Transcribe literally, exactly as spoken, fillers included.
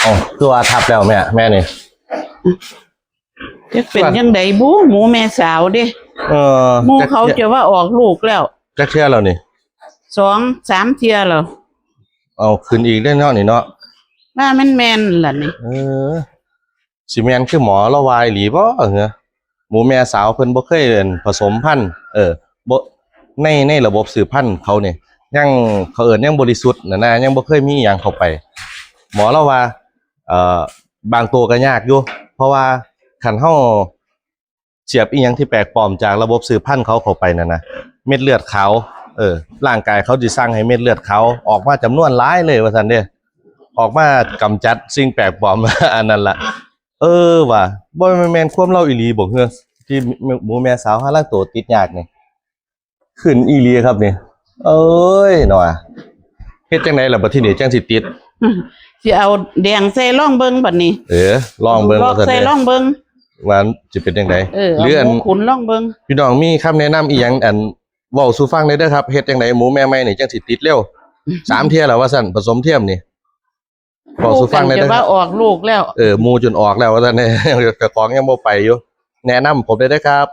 เอ้า คือว่าทับแล้วแม่ แม่นี่ จักเป็นจังใดบุ หมูแม่สาวเด้ เออ หมู่เขาจะว่าออกลูกแล้ว จักเทื่อแล้วนี่ สองสามเทื่อแล้ว เอาขึ้นอีกได้เนาะนี่เนาะ ว่ามันแม่นล่ะนี่ เออ สิแม่นคือหมอลาวาอีหลีบ่เหรอ หมูแม่สาวเพิ่นบ่เคยเอิ้นผสมพันธุ์ เออ บ่ ใน ในระบบสืบพันธุ์เขานี่ ยัง เขาเอิ้นยังบริสุทธิ์นะนะ ยังบ่เคยมีอิหยังเข้าไป หมอลาวว่า เอ่อ บางตัวก็ยากอยู่ เพราะว่าคันเฮาเสียบอิหยังที่แปลกปลอมจากระบบสืบพันธุ์เขาเข้าไปนั่นนะ เม็ดเลือดขาว เออ ร่างกายเขาสิสั่งให้เม็ดเลือดขาวออกมาจำนวนหลายเลยว่าซั่นเด้ ออกมากำจัดสิ่งแปลกปลอม อันนั้นล่ะ เออว่ะ บ่แม่นความลาวอีหลีบ่เฮือ ที่หมูแม่สาวหาลางโตติดยากนี่ ขึ้นอีหลีครับนี่ เอ้ยเนาะ เฮ็ดจังได๋ล่ะบัดทีนี้จังสิติด สิเอาแดงใส่ลองเบิ่งบัดนี้ เออ ลองเบิ่ง ลอง ว่าซั่น ใส่ เด้ ลองเบิ่ง ว่าสิเป็นจังได๋ เออ หรืออัน เอาหมูขุนลองเบิ่ง พี่น้องมีคำแนะนำอีหยัง อัน เว้าสู่ฟังได้เด้อครับ เฮ็ดจังได๋หมูแม่ใหม่นี่จังสิติดเร็ว สามเทื่อแล้วว่าซั่น ผสมเทียมนี่ เว้าสู่ฟังได้ จะ เด้อค ว่า รับ ออกลูกแล้ว เออ หมู่จนออกแล้วว่าซั่น เจ้าของยังบ่ไปอยู่ แนะนำผมได้เด้อครับ